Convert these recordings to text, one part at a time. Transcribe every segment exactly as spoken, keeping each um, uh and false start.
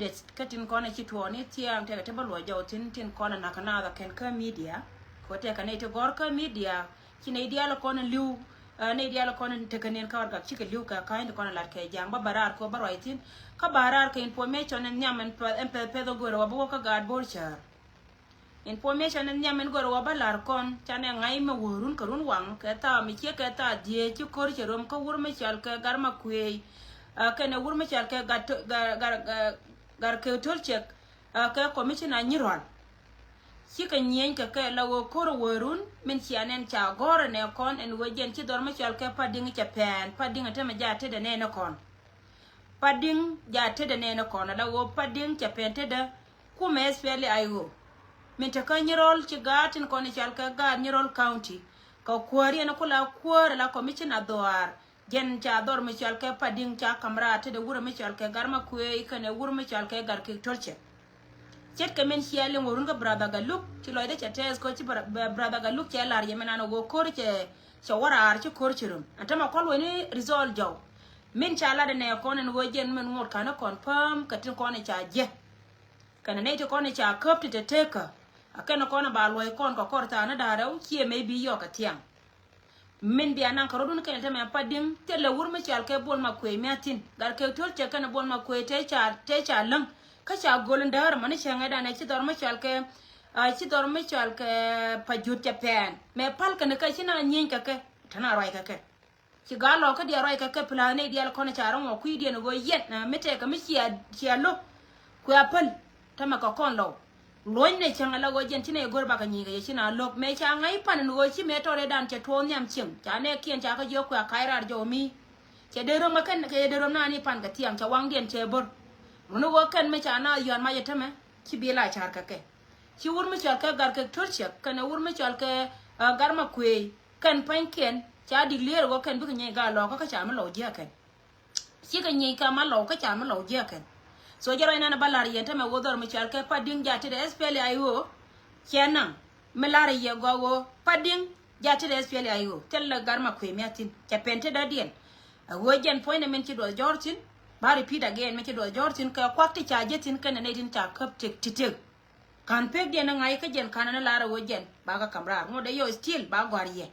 Kä tin kɔn ci tuɔɔk ni thiaŋ tekɛ ti bä luɔc jɔw thin tin kɔn nak naath kɛn kä media. Kɛ tekɛ nɛy ti gɔr kä media ci nɛy diaal kɔn liw, nɛy diaal kɔn tekɛ nin kä wargak cikɛ liw kɛ ka̱ny ti kɔn lat kɛ ja̱a̱ŋ bä bä raar kɛ bä ruac thin. Kä bä raar kɛ information in nhiam in pɛth in pɛth pɛth in go̱o̱rɛ wä bä wä kä gaat Bor cäär. Information in nhiam in go̱o̱rɛ wä bä lar kɔn canɛ ŋa̱c mɛ wä run kɛ run waŋ kɛ thaa mi ciɛ kɛ thaa dhieec ci ko̱r cɛ rom kä wur mi cɔal kɛ gar ma kuëëc. Kɛnɛ wur mi cɔal kɛ gar gar kɛ töl cɛk kɛ commissioner nyi rɔal. Cikɛ nyieny kɛ kɛ la ɣöö ko̱r wä run min cia nɛn ca gɔ̱r ɛnɛ kɔn ɛn ɣöö jɛn ci dhɔr mi cɔal kɛ Padiŋ cɛ pɛn Padiŋ ɛ tämɛ jaa tetdɛ nɛn ɛ kɔn. Padiŋ jaa tetdɛ nɛn ɛ kɔn ala ɣöö Padiŋ cɛ pɛn tetdɛ. Kumɛ SPLA-IO min te kä Nyirol ci gaat tin kɔn i̱ cɔal kɛ gaat Nyirol County. Kɛ kuäär yɛn kula kuäär ala commissioner dhuaar. Jɛn ca dhɔr mi cɔal kɛ Padiŋ ca ka̱m raar tetdɛ wurɛ mi cɔal kɛ gar ma kuëëc kɛnɛ wurɛ mi cɔal kɛ gar kek tolcɛ. Ce̱tkɛ min cia liŋ wä run kä brother Galuk ci lɔcdä cɛ tɛth kɔ ci brother Galuk cɛ lar yɛ min an ɛ ɣöö ko̱r cɛ cɛ wä raar ci ko̱r ci rum ɛn tämɛ kɔl weni result jɔw. Min ca lat ɛnɛ kɔn ɛn ɣöö jɛn min ŋot ka̱n ɛ confirm kɛ tin kɔn ɛ ca jiɛ. Kɛnɛ nɛy ti kɔn ɛ ca käp ti te tekä a kɛn kɔn ɛ ba luɔ̱c kɔn kɛ kɔr tha̱a̱ŋ ni da̱a̱ rɛw ciɛ mëë bi yɔɔk kɛ thiaŋ. Min bia naŋ kɛ rɔ̱dun kɛn tämɛ Padiŋ thilɛ wur mi cɔal kɛ Bol ma kuëëc mi a thi̱n gar kɛ töl cɛ kɛn Bol ma kuëëc te ca te ca läŋ. Kä ca göl in däär mɔ ni cɛ ŋäcdan ɛ ci dhɔr mi cɔal kɛ ci dhɔr mi cɔal kɛ Pajut cɛ pɛn mɛ pal kɛn kɛ ci na nyieny kɛ kɛ te na ruac kɛ kɛ. Ci gaa lɔkä diɛ ruac kɛ kɛ plan nɛy diaal kɔn ca rɔ̱ŋ wä kui̱diɛn ɣöö yɛn mi tɛkɛ mi cia cia lo̱k. Kuɛ a päl tämɛ kɛ kɔn lɔw. Luɔ̱ny nɛ cäŋ ala ɣöö jɛn ci nɛ go̱r bakɛ nyi̱i̱ kɛ yɛ ci na lo̱k mɛ ca ŋa̱c pan in ɣöö ci mɛ tɔrɛ dan cɛ tuɔɔk nhiam cieŋ ca nɛ kiɛn ca kä jiök kuɛ a kac raar jɔw mi. Cɛ dee röm kɛn kɛ yɛ dee röm nani pan kɛ thiaŋ cɛ waŋdiɛn cɛ bör. Mun ɣöö kɛn mi ca na yɔ̱a̱n mac ɛ tämɛ ci bi la ca̱r kɛ kɛ. Ci wur mi cɔal kɛ gar kɛ tör ciɛk kɛnɛ wur mi cɔal kɛ gar ma kuëëc. Kɛn pua̱nykiɛn ca dik lier ɣöö kɛn bikɛ nyieny gaa lɔkä kä ca mi lɔw jiäkɛn. Cikɛ nyieny kä ma lɔw kä ca mi lɔw jiäkɛn. So jɛ ruac nan ba lar yɛn tämɛ ɣöö dhɔr mi cɔal kɛ Padiŋ ja tetdɛ SPLA-IO. Cɛ naŋ mi lar yɛ gɔaa ɣöö Padiŋ ja tetdɛ SPLA-IO thil lɛ gar ma kuëë mia̱thi̱n cɛ pɛn tetdä diɛn. A ɣöö jɛn puɔ̱nynɛ min ci duɔth jɔ̱ɔ̱r thi̱n. Ba repeat again min ci duɔth jɔ̱ɔ̱r thi̱n kɛ kuak ti ca ji̱ thi̱n kɛnɛ nɛy tin ca käp tëk ti tëk. Ka̱n pekdiɛn ni ŋa̱c kä jɛn ka̱n ni lar ɛ ɣöö jɛn ba kɛ ka̱m raar ŋot ɛ yɔ still ba gɔ̱a̱r yɛ.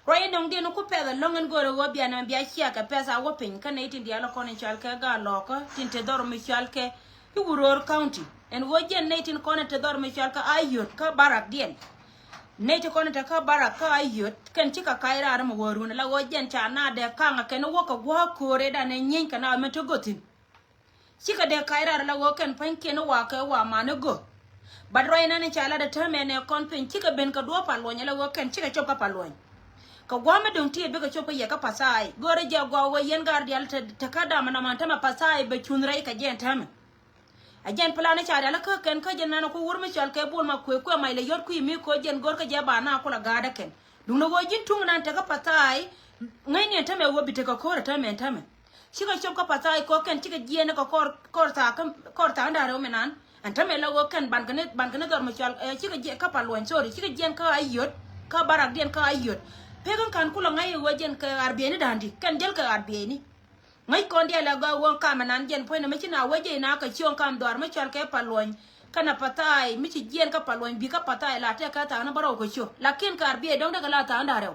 Ruac inɔŋdiɛn ni ku pɛth ɛlɔ̱ŋ ɛn go̱o̱r ɛ ɣöö bianɛ bia ciakɛ pɛth a wä piny kä nɛy tin diaal kɔn in cɔal kɛ gaa lɔɔkä tin te dhɔr mi cɔal kɛ i̱ Uror County ɛn ɣöö jɛn nɛy tin kɔn in te dhɔr mi cɔal kɛ a yöt kä barakdiɛn. Nɛy ti kɔn in te kä barak kä a yöt kɛn cikɛ kac raar mi wä run ala ɣöö jɛn ca naat dee kaŋ ɛ kɛn i̱ wä kɛ gua̱a̱k ko̱o̱r ëëdan ɛ nyieeny kɛ naat min te gɔ̱thi̱n. Cikɛ dee kac raar ala ɣöö kɛn pua̱nykiɛn i̱ wa̱a̱ kɛ wa̱a̱ man i̱ gök. But ruac nan i̱ ca lat ɛ täämɛ nɛ kɔn piny cikɛ ben kɛ duɔ̱ɔ̱p Paluɔ̱ny ala ɣöö kɛn cikɛ cop kä Paluɔ̱ny. Kɛ gua̱a̱m mi do̱ŋ tiɛt bikɛ cop kä yɛ kä Pathai. Go̱o̱rä jɛ gɔaa ɣöö yɛn gaar diaal te, te kä dam ɛnɔmɔ ɛn täämɛ Pathai bɛ cunh rɛy kɛ jɛ ɛn täämɛ. Ɛ jɛn plan i̱ ca diaal i̱ kä kɛn kä jɛn nan i̱ ku wur mi cɔal kɛ Bol ma kuëë kuɛ mac lɛ yɔ̱t kui̱ mi ko̱ jɛn go̱r kä jɛ ba na kulɛ ga̱a̱dä kɛn. Duundɛ ɣöö ji̱n tuŋ nan te kä Pathai. Ŋäcni ɛn täämɛ ɣöö bi te kɛ ko̱r ɛ täämɛ ɛn täämɛ. Cikɛ cop kä Pathai kɔ kɛn cikɛ jiɛɛn kɔ kɔr kɔr thaak kä kɔr thaak kä da̱ŋ rɛw mi nan. Ɛn täämɛ la ɣöö kɛn ban kɛ ni ban kɛ ni dhɔr mi cɔal ɛ cikɛ jiɛɛn kä Paluɔ̱ny, sorry, cikɛ jiɛɛn kä Ayöt kä barakdiɛn kä Ayöt. Pek in ka̱n kulɛ ŋa̱c ɛ ɣöö jɛn kɛ ɣar bieyni da̱ŋ di kɛn jäl kɛ ɣar bieyni. Ŋäc kɔn diaal ɛ gɔaa ɣöö kam ɛ nan jɛn puɔ̱ny ni mi ci na wec jɛ ina kɛ cio̱o̱ŋ kam dhɔaar mi cɔal kɛ Paluɔ̱ny. Kɛnɛ Pathai mi ci jiɛɛn kä Paluɔ̱ny bi kä Pathai la tɛk kä thaak ni bärɔw kɛ ciö. Lakin kɛ ɣar biey dɔ̱ŋ dee kɛ la thaak ni da̱ŋ rɛw.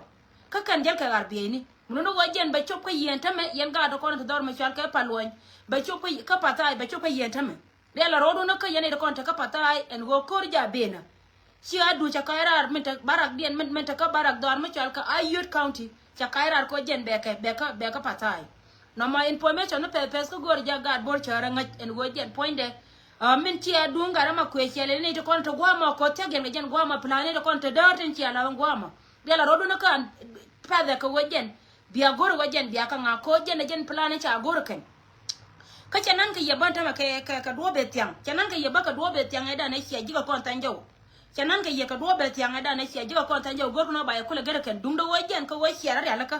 Kä kɛn jäl kɛ ɣar bieyni. Mun ni ɣöö jɛn bɛ cop kä yɛn täämɛ yɛn gaat kɔn ti dhɔr mi cɔal kɛ Paluɔ̱ny. Bɛ cop kä kä Pathai bɛ cop kä yɛn täämɛ. Rial a ro̱o̱dun kä yɛn i̱ kɔn te kä Pathai ɛn ɣöö ko̱r ja benä. Ci a duc ca kac raar min te barakdiɛn min, min te kä barak dhɔaar mi cɔal kä Ayöt County. Ca kac raar kɔ jɛn bɛ kɛ bɛ kä bɛ kä Pathai. Nɔmɔ information mi pɛth pɛth kä go̱o̱r ja gaat Bor cäärä ŋäc ɛn ɣöö jɛn puɔ̱nydɛ. Min ci a duŋ gat ɛmɔ kuëë ciɛl ɛn i̱ ti kɔn te gua̱a̱mɔ koth thia̱k yɛn kɛ jɛn gua̱a̱mɔ plan i̱ ti kɔn te däär tin ciɛl a gua̱a̱mɔ. Rial a ro̱o̱dun kä an pɛthɛ kɛ ɣöö jɛn. Bia go̱r wä jɛn bia kä ŋa ko̱ jɛn ɛ jɛn plan ca go̱r kɛn. Kä cɛ nan kɛ yɛ bän tämɛ kɛ kɛ kɛ duɔ̱ɔ̱p ɛ thiaŋ cɛ nan kɛ yɛ bä kɛ duɔ̱ɔ̱p ɛ thiaŋ ɛ dan ɛ cia ji̱ kɛ kɔn tha̱ny jɔw. Cɛ nan kɛ yɛ kɛ duɔ̱ɔ̱p ɛ thiaŋ ɛ dan ɛ cia ji̱ kɛ kɔn tha̱ny jɔw go̱r kɛ nɔ ba yɛ kulɛ gɛr kɛn duŋdɛ wä jɛn kä wä cia rɔ rialikä.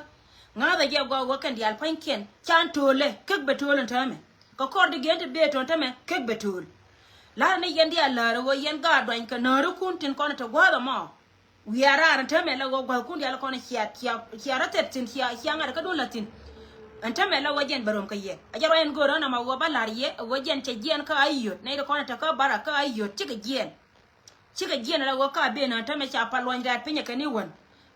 Ŋa̱thɛ jɛ gɔaa wä kɛn diaal pa̱nykiɛn can to̱o̱lɛ kek bɛ to̱o̱l ɛn täämɛ. Kɛ kɔr di gɛn ti bee to̱o̱l täämɛ kek bɛ to̱o̱l. La̱rä ni yɛn diaal läärä wä yɛn gaat duany kɛ nääri kun tin kɔn te gua̱a̱th ɛmɔ. Wiaa raar in täämɛ la ɣöö gua̱thkun diaal kɔn cia cia cia rɔ thɛp thi̱n cia cia ŋa̱t kä duun la thi̱n. Ɛn tämɛ la ɣöö jɛn bɛ röm kɛ yɛ. A jɛ ruac ɛn göörä nɔmɔ ɣöö bä la̱r yɛ ɣöö jɛn cɛ jiɛɛn kä Ayod. Nɛy ti kɔn ɛ te kä Barak kä Ayod cikɛ jiɛɛn. Cikɛ jiɛɛn la ɣöö kä a ben ɛn tämɛ ca pal luɔny rɛɛt pinyɛ kɛn i̱ wän.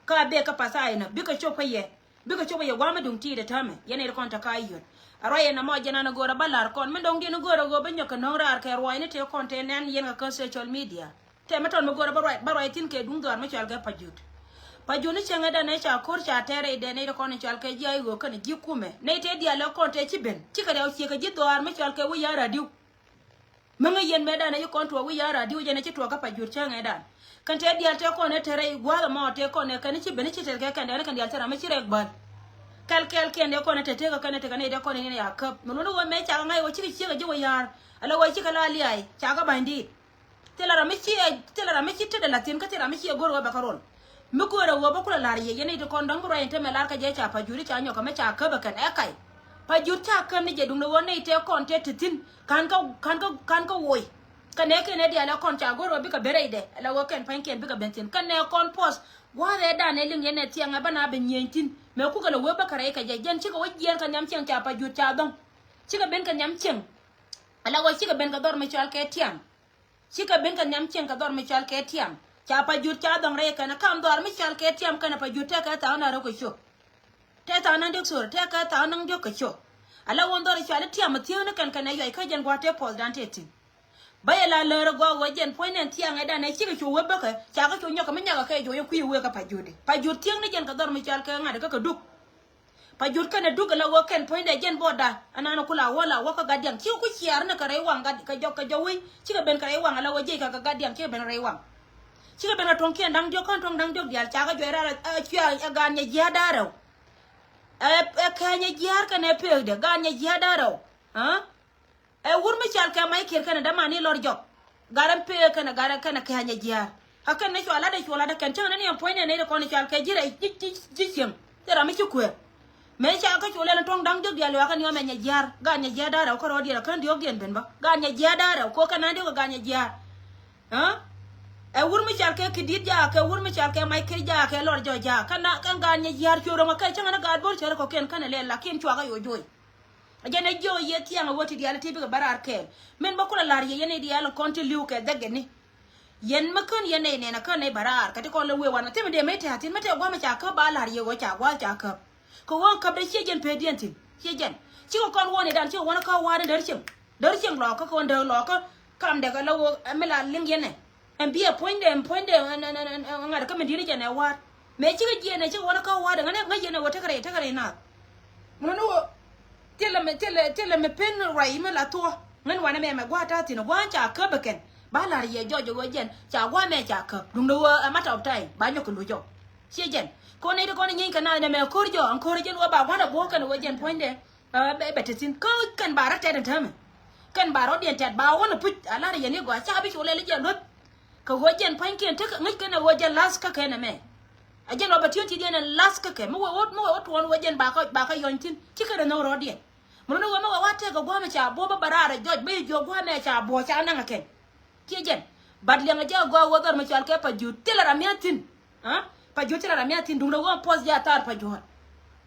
Kä a ben kä path a inɔ bikɛ cop kä yɛ. Bikɛ cop kä yɛ gua̱a̱m mi duŋ ti̱i̱t ɛ tämɛ. Yɛn nɛy ti kɔn te kä Ayod. A ruac ɛn nɔmɔ jɛ nan ɛ göörä bä la̱r kɔn min dɔ̱ŋ diɛn i̱ göörä ɣöö bä nyɔk kɛ no̱o̱ŋ raar kɛ ruaacni tëë kɔn tëë nɛn yɛn kɛ kä social media. Tɛmɛ tɔn mi go̱rɛ bä ruac, bä ruac thi̱n kɛ duŋ dhɔaar mi cɔal kɛ Pajut. Pajut ni cäŋɛ dan ɛ ca ko̱r ca tɛɛr rɛy dɛn nɛy ti kɔn cɔal kɛ ji̱ ay ɣöö kɛn ji̱ kumɛ. Nɛy tëë diaal ɛ kɔn tëë ci ben. Cikɛ rɛw ciek kɛ ji̱ dhɔaar mi cɔal kɛ wi̱c ya̱r adiu. Mi ŋäc yɛn mëë dan ɛ ci kɔn tuɔɔk wi̱c ya̱r adiu jɛn ɛ ci tuɔɔk kä Pajut cäŋɛ dan. Kɛn tëë diaal tëë kɔn ɛ te rɛy gua̱a̱th ɛmɔ tëë kɔn ɛ kɛn ci ben ci tɛth kɛ kɛn dɛn kɛn diaal te ram mi ci rɛk bäl. Kɛl kɛl kɛn dee kɔn ɛ te tekɛ kɛn ɛ tekɛ nɛy dee kɔn ɛ ni ya käp. Mi luɔ̱n ɣöö mëë cakɛ ŋa̱c ɣöö cikɛ ciek kɛ ji̱ wi̱c ya̱r. Ala ɣöö cikɛ la lia̱a̱ cakɛ ba̱ny diit. Thilɛ ram mi ci, thilɛ ram mi ci tetdɛ la̱thi̱n kä thilɛ ram mi ci ɛ go̱r ɣöö bɛ kä rol. Mi go̱o̱rɛ ɣöö bä kulɛ la̱r yɛ yɛn i̱ ti kɔn dɔ̱ŋ bi ruac in te mɛ la̱r kä jɛ ca Pajut ca nyɔk kɛ mɛ ca käp ɛ kɛn ɛ kac. Pajut ca käp ni jɛ duŋdɛ ɣöö nɛy tëë kɔn tëë te thi̱n ka̱n kä, ka̱n kä, ka̱n kä woc. Kä nɛ kɛn ɛ diaal ɛ kɔn ca go̱r ɣöö bikɛ ben rɛydɛ ala ɣöö kɛn pa̱nykiɛn bikɛ ben thi̱n kä nɛ kɔn puɔth. Gua̱a̱th ɛ dan ɛ liŋ yɛn ɛ thiaŋ ɛ bä na ben nyieny thi̱n mɛ kukɛ lɛ wee bä kɛ rɛy kɛ jɛ jɛn cikɛ wä jiɛɛn kɛ nhiam cieŋ ca Pajut ca dhɔ̱ŋ. Cikɛ ben kɛ nhiam cieŋ. Ala ɣöö cikɛ ben kɛ dhɔr mi cɔal kɛ tiam. Cikɛ ben kɛ nhiam cieŋ kɛ dhɔr mi cɔal kɛ tiam. Ca Pajut ca dhɔŋ rɛy kɛn kam dhɔr mi cɔal kɛ tiam kɛn Pajut tɛkɛ thaw na rɛw kɛ ciök. Tɛkɛ thaw na diɔk, sorry, tɛkɛ thaw na diɔk kɛ ciök. Ala ɣöö dhɔr cɔal i̱ tiam thiäŋni kɛn kɛn ɛ yuac kä jɛn gua̱a̱th tëë puɔth dan tëë thi̱n. Bä yɛ la läär ɛ gɔaa ɣöö jɛn puɔ̱nydɛ thiaŋɛ dan ɛ cikɛ cu wee bäkɛ ca kä cu nyɔk kɛ mi nyakɛ kɛ juɔc in kui̱ wee kɛ Pajut di. Pajut thiäŋni jɛn kɛ dhɔr mi cɔal kɛ ŋa̱t kä kɛ duk. Pajut kɛnɛ duk ala ɣöö kɛn puɔ̱nydɛ jɛn bɔda. Ɛnan kula wä la wä kä gat diaŋ cikɛ ku ciaar ni kɛ rɛy waŋ gat kɛ jɔk kɛ jɔk wec cikɛ ben kɛ rɛy waŋ ala ɣöö jiɛc kɛ kɛ gat diaŋ cikɛ ben rɛy waŋ. Cikɛ ben kɛ tuɔ̱ŋkiɛn da̱ŋ diɔ̱k kɛn tuɔ̱ŋ da̱ŋ diɔ̱k diaal cakɛ juɔc raar ɛ, ɛ, ɛ, ɛ gaat nyɛ jiaar da̱a̱r rɛw. Ɛ, ɛ kɛɛnyɛ jiaar kɛnɛ pekdɛ gaat nyɛ jiaar da̱a̱r rɛw. Ɛ wur mi cal kɛ Michael kɛnɛ dämani lɔr jɔk. Garɛ pek kɛnɛ garɛ kɛnɛ kɛɛnyɛ jiaar. Kä kɛn ni cua latdɛ cua latdɛ kɛn cäŋ ni ni ɛn puɔ̱nydɛ nɛy ti kɔn i̱ cal kɛ ji̱ rɛy ji̱, ji̱, ji̱ cieŋ. Thil ram mi ci kuëër. Mëë ca kä cu lɛl in tuɔ̱ŋ da̱ŋ diɔ̱k diaal luakä ni ɣä mɛ nyɛ jiaar. Gaat nyɛ jiaar da̱a̱r rɛw kärɔɔdiɛn ɛ kän diɔ̱ɔ̱kdiɛn ben bä. Gaat nyɛ jiaar da̱a̱r rɛw ko kɛn na diɔ̱k ɛ gaat nyɛ jiaar. Ɛ wur mi cal kɛ ki̱di̱t jaak kɛ wur mi cal kɛ mac kɛ jaak kɛ lɔr jɔk jaak kɛn na kɛn gaat nyɛ jiaar cuɛ röm ɛ kɛ cäŋ ni gaat bo̱r cär kɔ̱kiɛn känɛ lɛl lakin cuakä yoc joc. Jɛn ɛ jiök yɛ thiaŋ ɛ ɣöö ti diaal ti bikɛ bä raar kɛɛl. Min bä kulɛ la̱r yɛ yɛn i̱ diaal kɔn ti li̱w kɛ dhɛkɛ ni. Yɛn mi kän yɛn nɛy nɛn ɛ kän nɛy bä raar kɛ ti kɔn lɛ wee wan ɛ thim dee mëë tɛ̈thin mi tɛ̈ gua̱a̱m ɛ ca käp ba la̱r yɛ ɣöö ca gua̱a̱th ca käp. Kɛ ɣöö käp dee ciɛ jɛn pee diɛn thi̱n ciɛ jɛn. Cikɛ kɔn wuɔ̱n i̱ dan cikɛ wuɔ̱n kä wa̱a̱r in däär cieŋ. Däär cieŋ lɔɔkä kɛ ɣöö däär lɔɔkä. Kam dɛk ɛ la ɣöö ɛ mi la liŋ yɛn ɛ. Ɛn biɛ puɔ̱nydɛ ɛn puɔ̱nydɛ ɛn ŋa̱t kä mi di̱t ni jɛn ɛ wa̱a̱r. Mëë cikɛ jiɛn ɛ cikɛ wä ni kä wa̱a̱r ɛ ŋa̱n ɛ ŋäc yɛn ɛ wä tekɛ rɛy tekɛ rɛy naath. Mun ni wä thilɛ mi thilɛ thilɛ mi pen ruac mi la thuɔ. Ŋän wanɛ mɛ mɛ gua̱a̱r ta̱a̱ thi̱n ɛ gua̱a̱r ca käp ɛ kɛn ba la̱r yɛ jɔc ɛ wä jɛn ca gua̱a̱r mɛ ca käp duundɛ wä ɛ matter of time ba nyɔk kɛ luc jɔk. Ciɛ jɛn kɔn nɛy ti kɔn inyieeny kɛ naath nɛ mɛ ko̱r jɔk ɛn ko̱r jɛn wä ba gua̱a̱r ɛ buɔ̱k kɛn ɛ wä jɛn puɔ̱nydɛ. Ɛ bɛ bɛ te thi̱n kä kɛn ba rɔ tɛt ɛn täämɛ. Kɛn ba rɔ diɛn tɛt ba wä ni puc a lar yɛn i̱ gɔaa ca bi cu lɛl i̱ jɛ luth. Kɛ ɣöö jɛn pua̱nykiɛn tekɛ ŋäc kɛn ɛ ɣöö jɛn lath kä kɛn ɛmɛ. Ɛ jɛn rɔ bɛ ti̱en ti diɛn ɛn lath kä kɛ mi wee wä mi wee wä tuɔɔn wee jɛn ba kä ba kä yɔny thi̱n ci kɛ rɛ nhök rɔ diɛn. Mi luni wee mi wee wä tɛk kɛ gua̱a̱mɛ ca buɔ bä bɛ raar ɛ jɔc bä i̱ jiɔ gua̱a̱mɛ ca buɔ ca naŋ ɛ kɛn. Kiɛ jɛn. Bat liɛŋɛ jɛ a gɔaa wä dhɔr mi cɔal kɛ pa juut thilɛ ram mia̱th thi̱n. Aa pa juut thilɛ ram mia̱th thi̱n duundɛ wä puɔth jɛ a thaar pa juut.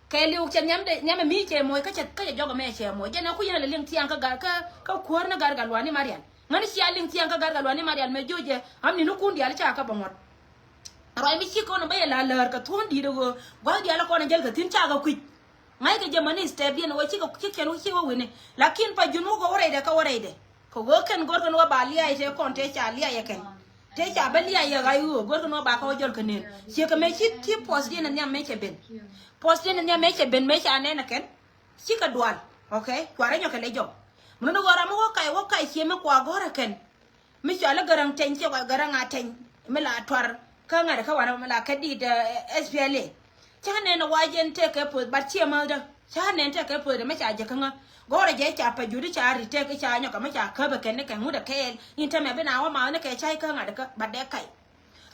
Kɛ liw cɛ nhiamdɛ nhiamɛ mi cɛ moc kä cɛ kä cɛ jɔk ɛmɛ cɛ moc jɛn ɛ ku yɛn a lɛ liŋ thiaŋ kä gat kä kä kuäär ni gat gat luani Marial. Ŋäni cia liŋ thiaŋ kä gat gat luani Marial mɛ jiö jɛ ɣän ni ni kun diaal ca kä bɛ ŋuɔ̱t. Ruac mi ci kɔn bä yɛ la läär kɛ thuɔ̱ɔ̱n di̱i̱t ɛ ɣöö gua̱th diaal kɔn jɛl kɛ thi̱n ca kɛ kui̱c. Ŋa̱ckɛ jɛ mäni step diɛn wä cikɛ ci kɛn wä ci wä wi̱ni. Lakin pa jun wä kɛ wä rɛydɛ kɛ wä rɛydɛ. Kɛ ɣöö kɛn go̱rkɛn wä ba lia̱a̱c tëë kɔn tëë ca lia̱a̱c ɛ kɛn. Tëë ca bä lia̱a̱c ɛ ɣa̱c ɣöö go̱rkɛn wä ba kɛ wä jɔl kɛ nën. Ciekɛ mëë ci ti puɔth diɛn ɛ nhiam mëë cɛ ben. Puɔth diɛn ɛ nhiam mëë cɛ ben mëë ca nɛn ɛ kɛn. Cikɛ dual. Ok. Cuarɛ nyɔk kɛ lɛ jɔk. Mun ni ɣöö ram mi wä kac wä kac cie mi kua gɔ̱r ɛ kɛn. Mi cɔal i̱ Gäräŋ Teny, ciɛ kua Gäräŋ a Teny mi la tuar kä ŋa̱t kä wanɛ mi la kä di̱i̱t, eh, S P L A. Ca nɛn ɛ wa jɛn tëëkɛ puɔth, but ciɛ mäthdä. Ca nɛn tëëkɛ puɔth dee mi ca jɛ kä ŋä. Gɔ̱rɛ jɛ ca pa juut i̱ ca ri tëëk i̱ ca nyɔk kɛ mi ca käp ɛ kɛn ni kɛ ŋut ɛ kɛɛl. In tɛmɛ bi na wä math ni kɛ ca i̱ kä ŋa̱t kä, but dee kac.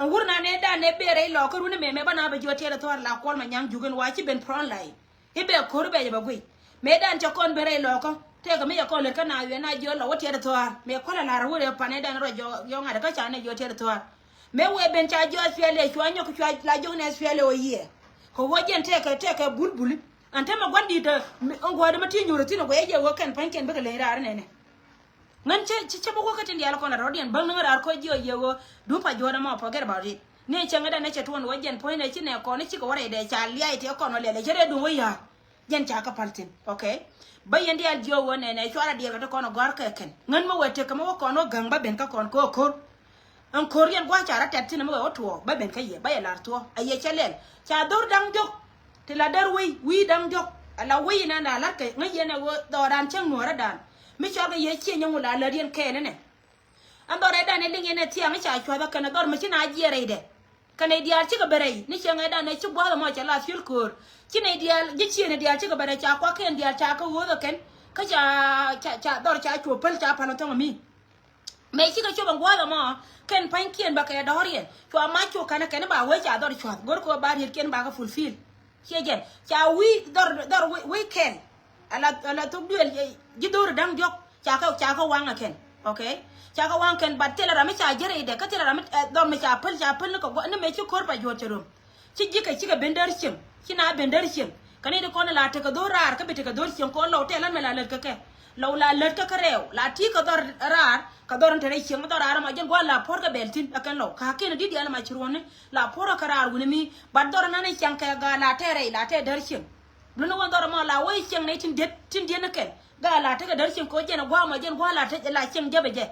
Ɛn wur na nɛ dan nɛ bëë rɛy lɔɔkä runi mɛmɛ bä na bɛ jiɔ tiɛt ɛ thua̱r la kuɔl ma nyaŋ juuk in wa ci ben front line. I̱ bɛ ko̱r i̱ bɛ jɛ bɛ guiy. Mëë dan cɛ kɔn ben rɛy lɔkä tëëkɛ mi cɛ kɔn lät kä naath wiɛ na jiöl lɔ wä tiɛt thua̱a̱r mëë kuäl a la̱r a wä rɛy panɛ dan rɔ jɔk yɔŋ ŋa̱t kä ca nɛ jiöl tiɛt thua̱a̱r. Mëë wëë ben ca jiöl S P L A cua nyɔk cua la jiök nɛ S P L A ɔ yiëë. Kɛ wä jɛn tëëkɛ tëëkɛ bulbuli. Ɛn täämɛ gua̱n di̱t ɛn gua̱a̱dä ma ti nyuur thi̱n ɛ guɛy jɛ ɣöö kɛn pa̱nykiɛn bikɛ leny raar nɛnɛ. Ŋän cä cä bä wä kä tin diaal kɔn la rɔ̱diɛn bäŋ ni ŋän raar kɔc jiɔ yɛ ɣöö dup pa juɔ̱ɔ̱dä ma, forget about it. Ni cäŋ ɛ dan ɛ cɛ tuɔn wä jɛn puɔ̱nydɛ ci nɛ kɔn ci kɛ wä rɛydɛ ca liac ti kɔn wä lɛl ɛ cɛ rɛy duŋ wä ya̱a̱r. Jɛn ca kä päl thi̱n, okay? Bä yɛn diaal jiɔ ɣöö nɛnɛ cuarɛ diɛɛr kɛ ti kɔn ɛ gɔ̱a̱r kɛ kɛn ŋän mi wä tek kɛ mi wä kɔn wä gäŋ bä ben kä kɔn kɛ wä ko̱r. Ɛn ko̱r yɛn gua̱a̱c ca rɔ tɛt thi̱n mi wä wä tuɔɔk bä ben kä yɛ bä yɛ la̱r tuɔɔk ɛ yɛ cɛ lɛl ca dho̱r da̱ŋ diɔ̱k. Ti la däär wei wi̱i̱ da̱ŋ diɔ̱k. Ala wei inɛn la la̱t kɛ ŋäc yɛn ɛ ɣöö dhɔɔdan cäŋ nuɔ̱ɔ̱rädan. Mi cɔl kɛ yɛ ciëny ɛŋu la lät yɛn kɛɛl inɛ. Ɛn dhɔr rɛydan ɛ liŋ yɛn ɛ thiaŋ i̱ ca cua̱th ɛ kɛn ɛ dhɔr mi ci na jiɛɛr rɛydɛ. Kɛn ɛ diaal cikɛ bɛ rɛy ni cieŋ rɛydan ɛ ci gua̱a̱th ɛmɔ cɛ la thiöl köör. Ci nɛ diaal ji̱ ciëëni diaal cikɛ bɛ rɛy ca kuakiɛn diaal ca kä ɣööth ɛ kɛn. Kä ca ca ca dhɔr ca cuɔ päl ca pal ɛ thɔŋ ɛmi. Mëë cikɛ cop ɛn gua̱a̱th ɛmɔ kɛn pa̱nykiɛn bä kɛ dɔ̱riɛn cua mac cok kɛn ɛ kɛn i̱ ba wee ca dhɔr cua̱th go̱r kɛ ɣöö ba rietkiɛn ba kɛ fulfill. Ciɛ jɛn ca wi̱i̱ dhɔr dhɔr wi̱i̱ kɛl. Ala ala thok duël ji̱ dho̱ri da̱ŋ diɔ̱k ca kä ca kä waŋ ɛ kɛn. Okay. Ca kä waŋ kɛn, but thilɛ ram mi ca jär idɛ kä thilɛ ram mi dhɔr mi ca päl ca päl ni kɛ guɔ ni mëë ci ko̱r pa juɔ̱ɔ̱r cɛ rom. Ci ji̱ kɛ cikɛ ben däär cieŋ ci na ben däär cieŋ. Kɛ ni di kɔn la tekɛ dho̱r raar kä bi tekɛ dho̱r cieŋ kɔn lɔw tɛl an mɛ la lät kä kɛ. Lɔw la lät kä kä rɛɛw la ti kɛ dhɔr raar kɛ dhɔr in te rɛy cieŋ mi dhɔr raar ma jɛn gua̱n la puɔ̱r kɛ bɛl thi̱n ɛ kɛn lɔw ka kiɛn di diaal ma ci ruɔ̱ni. La puɔ̱r kä raar wuni mi bat dhɔr nan in ciaŋ kɛ ga la tɛ rɛy la tɛ däär cieŋ. Luni wä dhɔr ma la wä in ciaŋ nɛ tin diet tin diet ni kɛn ga la tekɛ däär cieŋ kɛ wä jɛn gua̱a̱ ma jɛn gua̱a̱ la tɛ la cieŋ jɛ bɛ jɛ.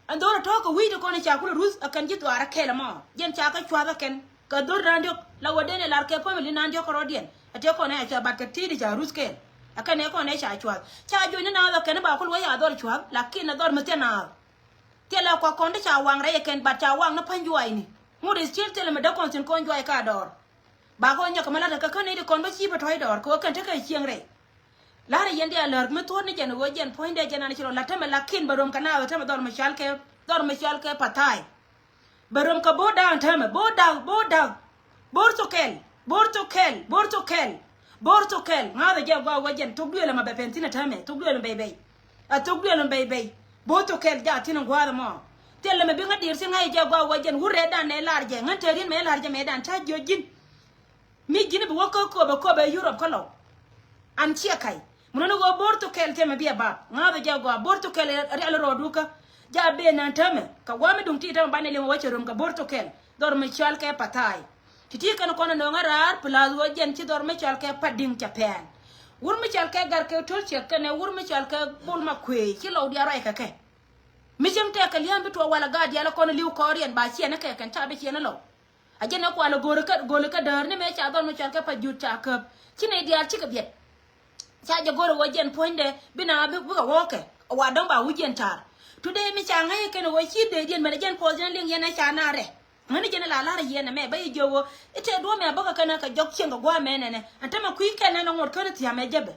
Ɛn dhɔr a tɔ̱ kɛ wi̱i̱ ti kɔn in ca kulɛ ruth ɛ kɛn ji̱ dhuaar ɛ kɛl ɛmɔ jɛn ca kä cuath ɛ kɛn. Kɛ dhor naan diɔ̱k la wä den ɛ lar kɛ family naan diɔ̱k kɛ rɔ̱diɛn ɛ tëë kɔn ɛ ca cuath bat kɛ ti̱i̱t ca ruth kɛɛl. Ɛ kɛn ɛ kɔn ɛ ca cuath ca juɔ̱ny ni naath ɛ kɛn ba kul wä ca dhɔr cuath lakin ɛ dhɔr mi thiɛ naath. Thilɛ kua kɔn ti ca waŋ rɛy ɛ kɛn bat ca waŋ ni pa̱ny juaacni. Ŋut is cil thilɛ mi däk kɔn thi̱n kɔn juaac ka dɔɔr. Ba kɔn nyɔk kɛ mi la̱t ɛ kɛ kä nɛy ti kɔn bä ci bä tɔ̱c dɔɔr kɛ ɣöö kɛn tekɛ cieŋ rɛy. La̱rä yɛn diaal lär mi thuɔ̱ɔ̱t ni jɛn ɣöö jɛn puɔ̱nydɛ jɛn an ci rɔ la̱t tämɛ lakin bɛ röm kɛ naath tämɛ dhɔr mi cɔal kɛ dhɔr mi cɔal kɛ Pathai. Bɛ röm kɛ bo̱o̱r da̱a̱ŋ tämɛ bo̱o̱r da̱a̱ŋ bo̱o̱r da̱a̱ŋ. Bo̱o̱r thok kɛl bo̱o̱r thok kɛl bo̱o̱r thok kɛl. Bo̱o̱r thok kɛl ŋa̱thä jɛ gɔaa wä jɛn thok duël ɛmɛ bɛ pɛn thi̱n ɛ tämɛ thok duël ɛmɛ bɛy bɛy. A thok duël ɛmɛ bɛy bɛy. Bo̱o̱r thok kɛl jaak thi̱n in gua̱a̱th ɛmɔ. Thil ɛmɛ bi ŋä diɛɛr thi̱n ŋa̱c jɛ gɔaa wä jɛn wut rɛɛtdan nɛ lar jɛ ŋän te ri̱n mɛ lar jɛ mɛtdan ca jiök ji̱n. Mi ji̱n bi wä kä köpɛ köpɛ Europe kä lɔ. An ciɛ ka̱y. Mun ni ɣöö bo̱r thok kɛl tɛmɛ biɛ bap ŋa̱thä jɛ gɔaa bo̱r thok kɛl rial rɔɔdu kä. Ja ben nan täämɛ kɛ gua̱a̱ mi duŋ ti täämɛ banɛ liŋ wä cɛ rom kɛ bo̱r thok kɛl. Dhɔr mi cɔal kɛ Pathai. Ti ti kɛn kɔn nöŋä raar plus ɣöö jɛn ci dhɔr mi cɔal kɛ Padiŋ cɛ pɛɛn. Wur mi cɔal kɛ Garkɛ Töl Ciɛk kɛnɛ wur mi cɔal kɛ Bol Makuëë ci lɔw diaal ruac kɛ kɛ. Mi cieŋ tɛk kɛ li̱em bi tuɔɔk walɛ gaat diaal kɔn li̱w kɔɔriɛn ba ciɛn kɛ kɛn ca bi ciɛn lɔw. A jɛn ɛ kual ɛ go̱o̱ri kä go̱o̱li kä däär ni mëë ca dhɔr mi cɔal kɛ pa jut ca käp. Ci nɛy diaal cikɛ biɛt. Ca jɛ go̱o̱ri wä jɛn puɔ̱nydɛ bi na bi bikɛ wäkɛ. Wa dɔ̱ŋ ba wi̱c jɛn taar. Today mi ca ŋäc kɛn wä ci dee diɛn mɛn ɛ jɛn puɔth jɛn liŋ yɛn ɛ ca na rɛ. Ŋäni jɛn ɛ la la̱r ɛ yɛn ɛ mɛ bä yi jiök wä i̱ tëë duɔ̱ɔ̱mɛ bä kɛ kɛn ɛ kɛ jɔk cieŋ kɛ gua̱a̱ mɛn ɛnɛ ɛn tämɛ kui̱ kɛn ɛn ɛ ŋuɔ̱t kän i̱ thia̱mɛ jɛ bɛ.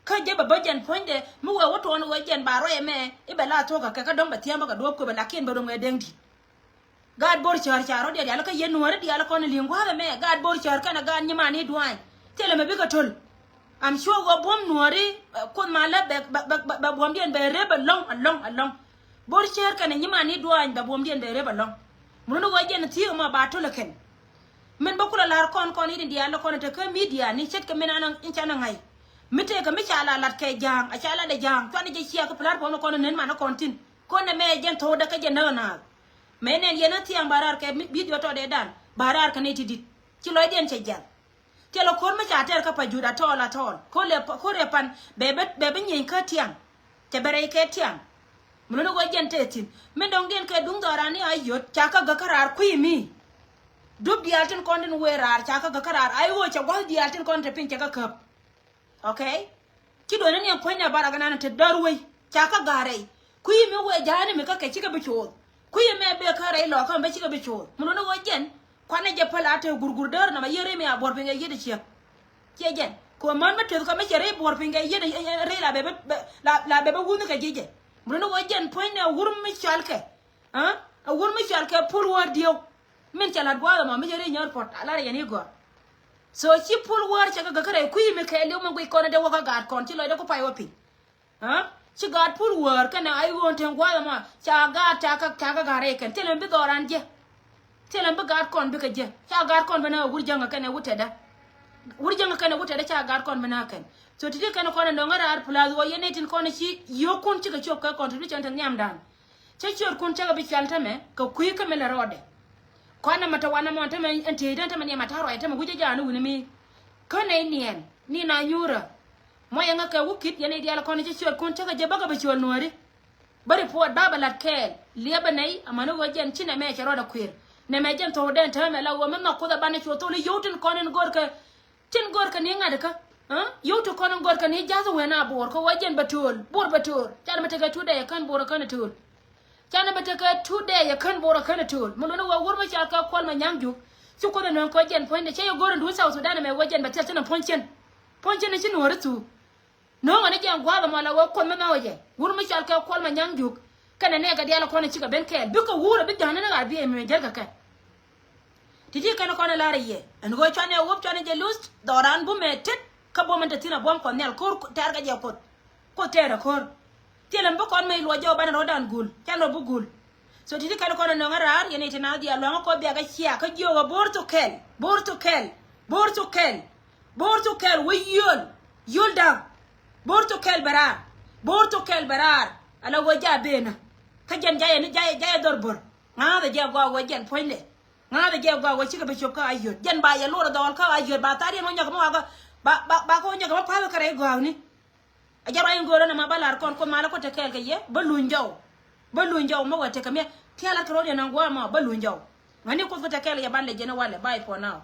Kä jɛ bɛ bä jɛn puɔ̱nydɛ mi wee wä tuɔɔn wä jɛn ba ruac ɛmɛ i̱ bɛ la thuɔ̱k kɛ kɛ kä dɔ̱ŋ bɛ thia̱mä kɛ duɔ̱ɔ̱p köpɛ lakin bɛ ro̱ŋ ɛ deŋ di̱t. Gaat bo̱r cäär ca rɔ̱ diaal diaal kä yɛn nuɔ̱ɔ̱ri diaal kɔn li̱ŋ gua̱a̱th ɛmɛ gaat bo̱r cäär kɛnɛ gaat nyimani duaany. Thilɛ mɛ bikɛ töl. Am sure ɣöö buɔ̱m nuɔ̱ɔ̱ri kuoth ma lä bɛ bɛ bɛ buɔ̱mdiɛn bɛ rep alɔ̱ŋ alɔ̱ŋ alɔ̱ŋ. Bo̱r cäär kɛnɛ nyimani duaany bɛ buɔ̱mdiɛn bɛ rep alɔ̱ŋ. Mun ni ɣöö jɛn thi̱i̱k ɛmɔ ba töl ɛ kɛn. Min bä kulɛ la̱r kɔn kɔn i̱ diaal kɔn ɛ te kä media ni ce̱tkɛ min an in canɛ ŋa̱c. Mi tëëkɛ mi ca la lat kɛ ja̱a̱ŋ a ca lat ɛ ja̱a̱ŋ cuanɛ jɛ ciɛ kä platform kɔn nen man kɔn thi̱n. Kɔn ɛmɛ jɛn tho̱o̱dɛ kä jɛ näk naath. Mëë nɛn yɛn a thiaŋ ba raar kɛ mi video tɔɔdɛ dan ba raar kɛ nɛy ti di̱t. Ci lɔcdiɛn cɛ jiath. Thilɛ ko̱r mi ca tɛr kä pa jut atɔɔl atɔɔl ko̱r lɛ ko̱r lɛ pan bɛ bɛ bɛ bi nyieny kä tiaŋ. Cɛ bɛ rɛy kɛ tiaŋ. Mi luni wä jɛn tɛ thi̱n mi dɔ̱ŋdiɛn kɛ duŋ dhɔran ni a yot ca kä gäk kä raar kui̱ mi. Dup diaal tin kɔn tin wee raar ca kä gäk kä raar a i̱ ɣöö cɛ gua̱th diaal tin kɔn te piny cɛ kä käp. Okay. Ci duɔ̱ni ni ɛn puɔ̱ny ni a bar agɛ nan te däär wei ca kä ga̱a̱r rɛy. Kui̱ mi wee ja̱a̱ni mi kä kɛ cikɛ bi coth. Kui̱ mɛ bee kä rɛy lɔɔkä mɛ bä cikɛ bi coth mi luɔ̱ni ɣöö jɛn. Kuanɛ jɛ päl a te gurgur däär nɔmɔ yieen rɛy mi a buɔ̱r piny kɛ yiet i̱ ciek. Ciɛ jɛn kɛ ɣöö män mi teth kä mi cɛ rɛy buɔ̱r piny kɛ yiet rɛy la bɛ bä la bɛ bä wuthni kɛ ji̱ jɛ. Mi luɔ̱ni ɣöö jɛn puɔ̱ny ni a wur mi cɔalkɛ. A wur mi cɔalkɛ pul wäär dieu. Min cɛ la̱t gua̱a̱th ɛmɔ mi cɛ rɛy nyɔr puɔ̱t a lar yɛn i̱ gɔ̱a̱r. So ci pul wäär cɛ kɛ gäk kä rɛy kui̱ mi kɛɛliw mi guic kɔn ɛ dee wä kä gaat kɔn ci lɔcdɛ ku pay wä piny. Ci gaat pul wäär kɛnɛ a i̱ ɣöön teŋ gua̱a̱th ɛmɔ ca gaat ca kä ca kä gaat rɛy kɛn thilɛ mi bi dhɔran jiɛ. Thilɛ mi bi gaat kɔn bikɛ jiɛ ca gaat kɔn bɛ nɛ wä wur jäŋä kɛnɛ wut tɛtdä. Wur jäŋ kɛn ɛ wut tɛt ɛ ca gat kɔn bi na kɛn. So ti̱ti̱ kɛn kɔn ɛ nöŋä raar plus ɣöö yɛn nɛy tin kɔn ɛ ci yio̱o̱kun cikɛ cop kɛ contribution te nhiamdan. Cä ciötkun cä kɛ bi cual tämɛ kɛ kui̱ kä mi lɛ rɔɔdɛ. Kɔn ɛmɛ te wanɛ mɔn tämɛ ɛn tieydän tämɛ niɛm a ta̱a̱ ruac tämɛ wi̱cä ja̱a̱n wi̱ni mi. Kä nɛy niɛn ni na nyuurä. Mɔ yɛ ŋäkɛ wä ki̱t yɛn i̱ diaal kɔn cä ciötkun cä kɛ jɛ bäkɛ bi cuɔl nuääri. Bä report ba bɛ la̱t kɛɛl liɛpɛ nɛy amäni ɣöö jɛn ci nɛmɛ cɛ rɔɔdɛ kuëër. Nɛmɛ jɛn thokdɛn täämɛ la ɣöö mi nhɔk Kuoth ɛ banɛ cu thol i̱ yio̱w tin kɔn in görkɛ. Tin görkɛ ni ŋa̱t kä. Yio̱w ti kɔn in görkɛ ni ja̱th wee na bo̱o̱r kä wee jɛn bɛ tööl bo̱o̱r bɛ tööl. Canɛ bɛ tekɛ tuut dɛy ɛ kän bo̱o̱r ɛ kän ɛ tööl. Canɛ bɛ tekɛ tuut dɛy ɛ kän bo̱o̱r ɛ kän ɛ tööl mi luɔ̱n ɛ wee wur mi cal kɛ Kuɔl Manyaŋ Juuk. Ci Kuoth ɛ nööŋ kɛ wee jɛn puɔ̱nydɛ cä yɛ go̱r in duun South Sudan ɛmɛ wee jɛn bɛ thil tin ɛ puɔ̱ny cin. Puɔ̱ny cin ni ci nuɔ̱ɔ̱ri thuuk. No̱o̱ŋ ɣän ni jɛn gua̱a̱th ɛmɔ la wee Kuoth mi nhɔk jɛ wur mi cal kɛ Kuɔl Manyaŋ Juuk. Kɛnɛ nɛɛkɛ diaal kɔn cikɛ ben kɛɛl bikɛ wuur ɛ bi ja̱a̱n ni ɣaar bi ɛ mi jälkɛ kɛ. Ti̱ti̱ kɛn kɔn ɛ la̱r ɛ yɛ ɛn ɣöö cuanɛ ɛ wop cuanɛ jɛ luth dhɔran bumɛ tet. Kä bumɛ te thi̱n ɛ buɔ̱m Kuɔth Nhial ko̱r tɛɛr kɛ jɛ Kuoth. Kuoth tɛɛr ɛ ko̱r. Thilɛ mi bi kɔn mɛ iluɔc jɛ ɣöö banɛ rɔ̱dan gul can rɔ bi gul. So ti̱ti̱ kɛn kɔn ɛ nöŋ ɛ raar yɛn i̱ ti na dhiaal luaŋä kɔ biakä cia kä jiökɛ bo̱o̱r thok kɛl bo̱o̱r thok kɛl bo̱o̱r thok kɛl. Bo̱o̱r thok kɛl wä yio̱l yio̱l da̱ŋ. Bo̱o̱r thok kɛl bɛ raar. Bo̱o̱r thok kɛl bɛ raar. Ala wä ja benä. Kä jɛn jayɛ ni jayɛ jayɛ dhɔr bo̱r. Ŋa̱a̱thɛ jɛ gɔaa wä jɛn puɔ̱nydɛ. Ŋa̱a̱thɛ jɛ gɔaa wä cikɛ bi cop kä a yio̱t jɛn ba yɛ lor dhɔɔl kä a yio̱t ba thar yɛn wä nyɔk mi wakä. Ba ba ba kä wä nyɔk mi pa̱th kɛ rɛy gɔaakni. A jɛ ruac in go̱o̱rä nɛ ma bä la̱r kɔn Kuoth malä Kuoth te kɛɛl kɛ yɛ bä luny jɔw. Bä luny jɔw mä wä tekɛ miɛ tialat kɛ ro̱d yɛn ɛ gua̱a̱ mɔ bä luny jɔw. Ŋäni Kuoth Kuoth te kɛɛl kɛ yɛ ban lɛ jɛn ɛ walɛ bye for now.